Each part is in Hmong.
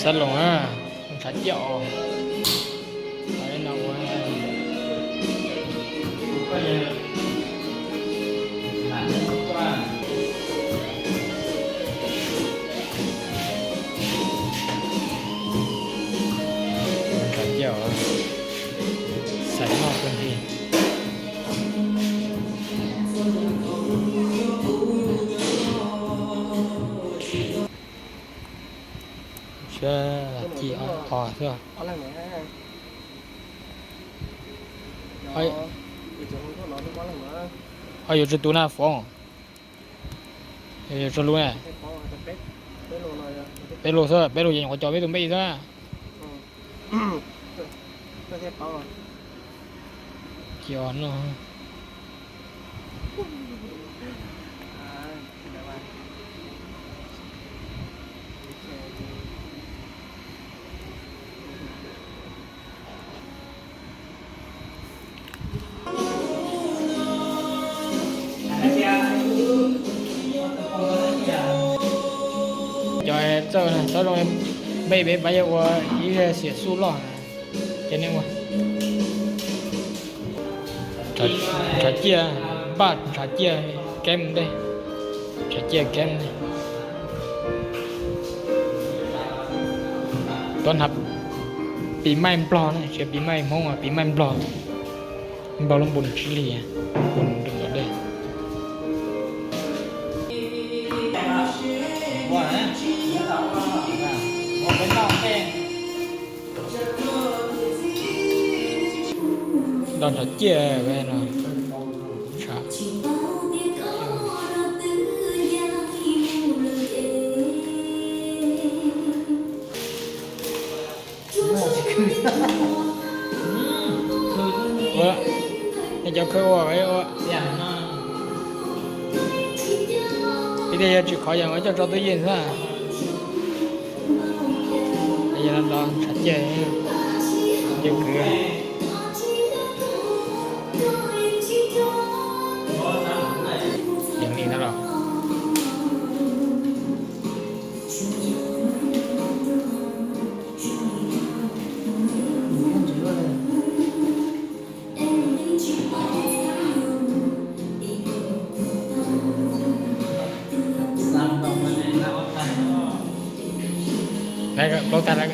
Xab Loos na, ntshav ciaj os. Ntshav ciaj os, xaiv noj kawg li. Sab ci os xwb. Ho yuav tsis tu na Foom, yuav tsis lub na. Peb lub xwb, peb lub ces nyuam qhuav cov peb tus npe xwb. Ci os no. Cov txawj xab zoo, npej peb pab yog ua ib xiam xuj loj ces nej ua. Ntshav ciaj, npaj ntshav ciaj keeb ntej, ntshav ciaj keeb ntej. Tuab hnav pis maij Nplog na, tsis yog pis maij Hmoob, pis maij Nplog. Npog lub npus tsib lig, npus rau tom dej. Nto ntshav ciaj no. Nej cov khawb ua, ib tiag yog tsis khov yog coj tso tub yeej xwb. Yog no ntshav ciaj, yeej kwv. Yeej li no los. Plaub tag lawm.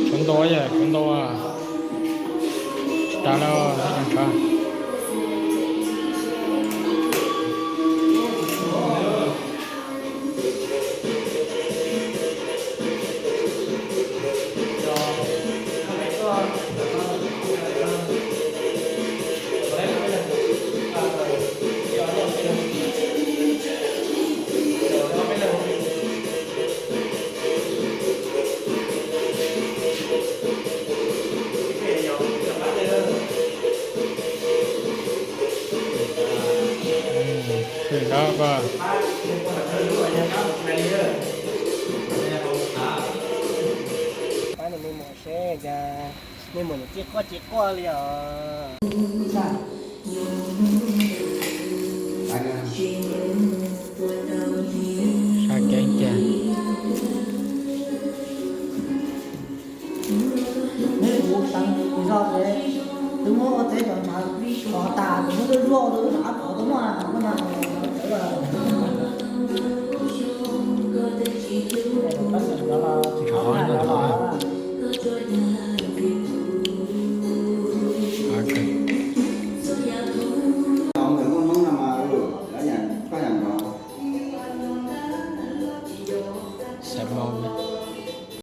Tshuav ntau, tshuav ntau. Tsis tas lawm, tshuav. Pab nej mus seb cas nej mus tsis quaj tsis quaj li os.